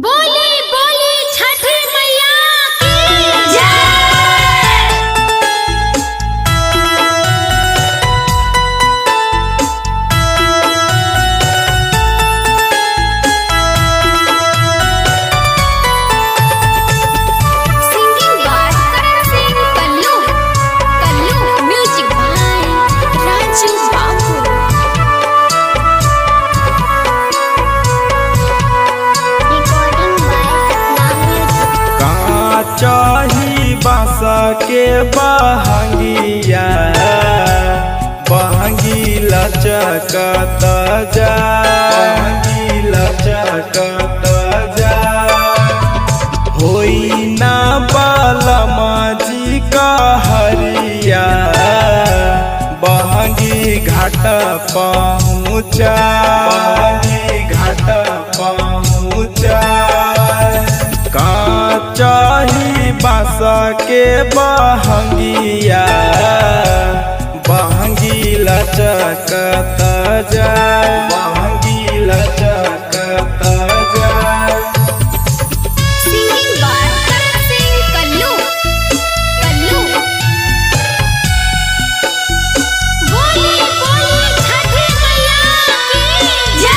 बोली बोली छठ मैया की जय। Singing by Karan Singh Kallu Kallu, music by Raju Babu. Recording by Sapna Music. काचही बांस के बहंगिया बहंगी लचकत जा, बहंगी लचकत जा। होई ना बालमा जी कहरिया बहंगी घाट पहुँचा, बहंगी घाट पहुँचा। काचही बांस के बहंगिया बहंगी लचकत जा, बहंगी लचकत जा। सिंगिंग बाय करण सिंह कल्लू कल्लू। बोली बोली छठ मैया की जय।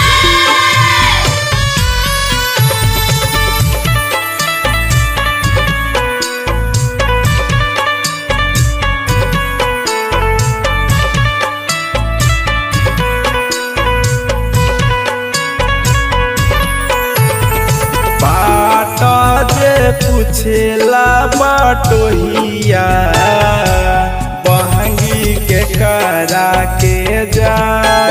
बाट जे पूछेला बाटोहिया बहंगी के करा के जा,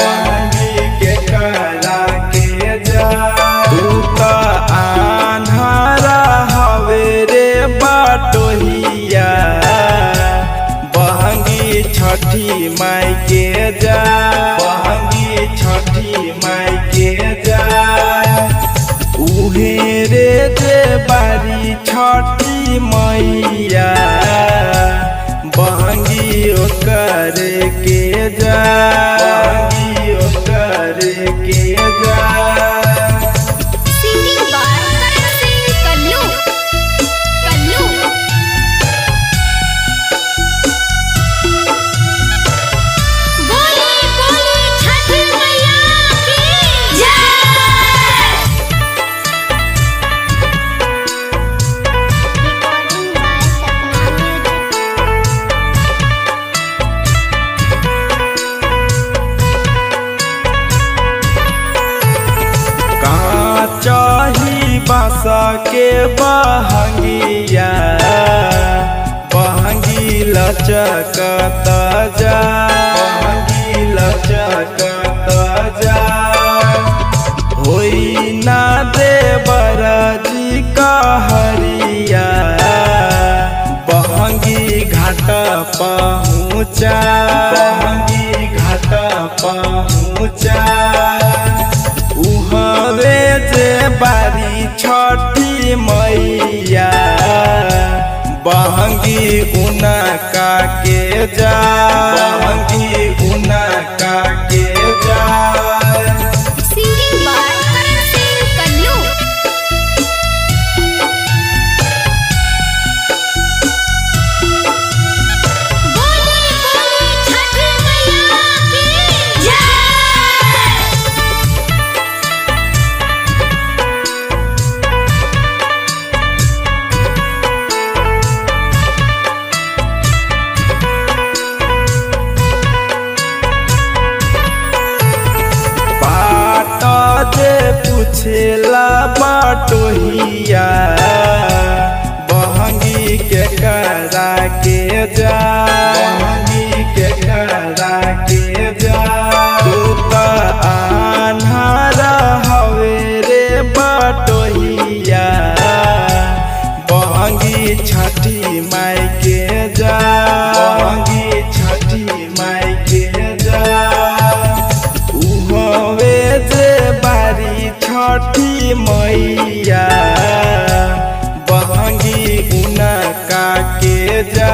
बहंगी के करा के जा। तू त आन्हारा हवे रे बाटोहिया बहंगी छठी माई के जा, बहंगी छठी माई के जा। उहे रे जे बारी छठी मैया बहंगी ओकर के जा, बहंगी ओकर के जा। सिंगिंग बाय करण सिंह कल्लू कल्लू। बोली बोली छठ मैया की जय। Recording by Sapna Music. काचही बांस के बहंगिया बहंगी लचकत जा, बहंगी लचकत जा। होई ना देवर जी कहरिया बहंगी घाट पहुँचा, बहंगी घाट पहुँचा। उहवे जे बारी छठी मैया बहंगी उनका के जा, बहंगी उनका के जा। सिंगिंग बाय करण सिंह कल्लू। बोली बोली छठ मैया की जय। बाट जे पूछेला बाटोहिया बहंगी के करा के जा, बहंगी के करा के जा। तू त आन्हारा हवे रे बाटोहिया बहंगी छठी माई के जा, बहंगी छठी माई के जा। उहवे जे बारी छठी मैया बहंगी उनका के जा।